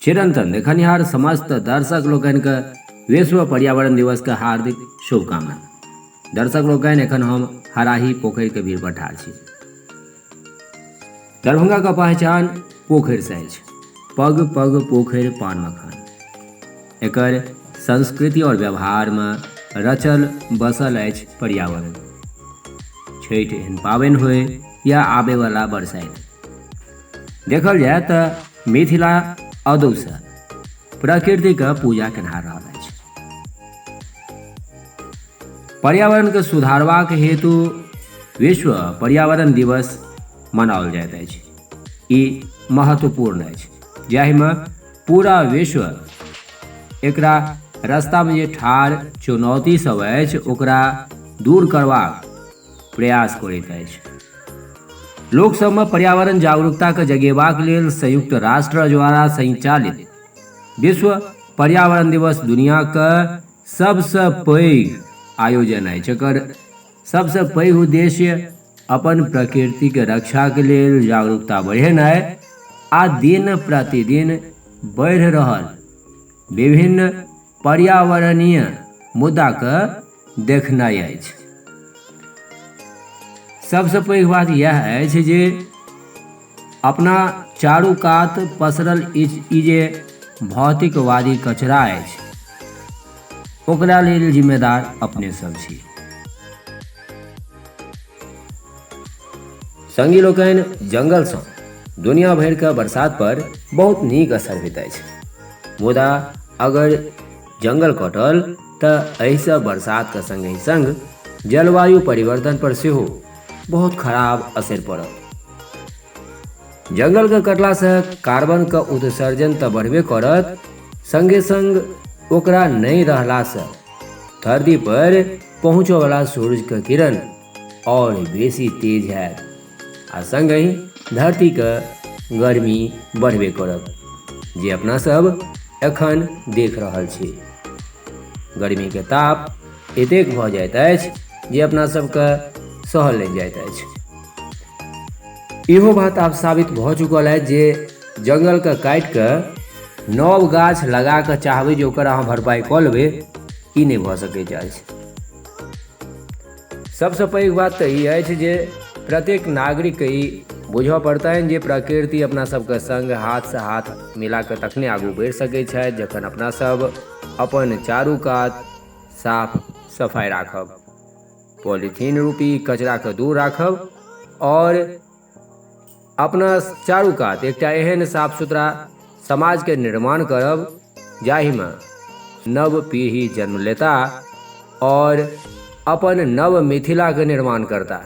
चिरंतन देखनिहार समस्त दर्शक लोकनिके विश्व पर्यावरण दिवसके हार्दिक शुभकामना। दर्शक लोकनि, एखन हम हराही पोखरिके भीड़ पर ठाढ़ छी। दरभंगाके पहचान पोखरिसँ अछि। पग पग पोखरि पान मखान एकर संस्कृति और व्यवहारमे रचल बसल अछि पर्यावरण। छठि एहन पाबनि होय या आबैवला बरसाइत, देखल जाय तऽ मिथिला अदौसँ प्रकृतिके पूजा केनहार रहल अछि। पर्यावरणके सुधारबाक हेतु विश्व पर्यावरण दिवस मनाओल जाइत अछि। ई महत्वपूर्ण अछि जाहिमे पूरा विश्व एकरा रास्तामे जे ठाढ़ चुनौती सब अछि ओकरा दूर करबाक प्रयास करैत अछि। लोक सबमे पर्यावरण जागरूकताके जगेबाक लेल संयुक्त राष्ट्र द्वारा संचालित विश्व पर्यावरण दिवस दुनियाके सबसँ पैघ आयोजन अछि। एकर सबसँ पैघ उद्देश्य अपन प्रकृतिके रक्षाके लेल जागरूकता बढ़ेनाइ आ दिन प्रतिदिन बढ़ि रहल विभिन्न पर्यावरणीय मुद्दाके देखनाइ अछि। सबसँ पैघ बात इएह अछि जे अपना चारू कात पसरल ई जे भौतिकवादी कचरा अछि ओकरा लेल जिम्मेदार अपने सब छी। संगी लोकनि, जंगलसँ दुनिया भरिके बरसात पर बहुत नीक असर होइत अछि, मुदा अगर जंगल कटल तऽ एहिसँ बरसातके सङ्गहि सङ्ग जलवायु परिवर्तन पर सेहो बहुत खराब असरि पड़त। जंगलके कटलासँ कार्बनके उत्सर्जन तऽ बढ़बे करत, सङ्गे सङ्ग ओकरा नहि रहलासँ धरती पर पहुँचऽवला सूर्यके किरण आओर बेसी तेज हैत आ सङ्गहि धरतीके गर्मी बढ़बे करत, जे अपना सब एखन देख रहल छी। गर्मीके ताप एतेक भऽ जाइत अछि जे अपना सबके सहल नहि जाइत अछि। इहो बात आब साबित भऽ चुकल अछि जे जङ्गलके काटि कऽ नव गाछ लगा कऽ चाहबै जे ओकर अहाँ भरपाइ कऽ लेबै, ई नहि भऽ सकैत अछि। सबसँ पैघ बात तऽ ई अछि जे प्रत्येक नागरिकके ई बुझऽ पड़तनि जे प्रकृति अपना सबके सङ्ग हाथसँ हाथ मिला कऽ तखने आगू बढ़ि सकै छथि जखन अपना सब अपन चारू कात साफ सफाइ राखब, पॉलीथीन रूपी कचराके दूर राखब आओर अपना चारू कात एकटा एहन साफ सुथरा समाजके निर्माण करब जाहिमे नव पीढ़ी जन्म लेता आओर अपन नव मिथिलाके निर्माण करता।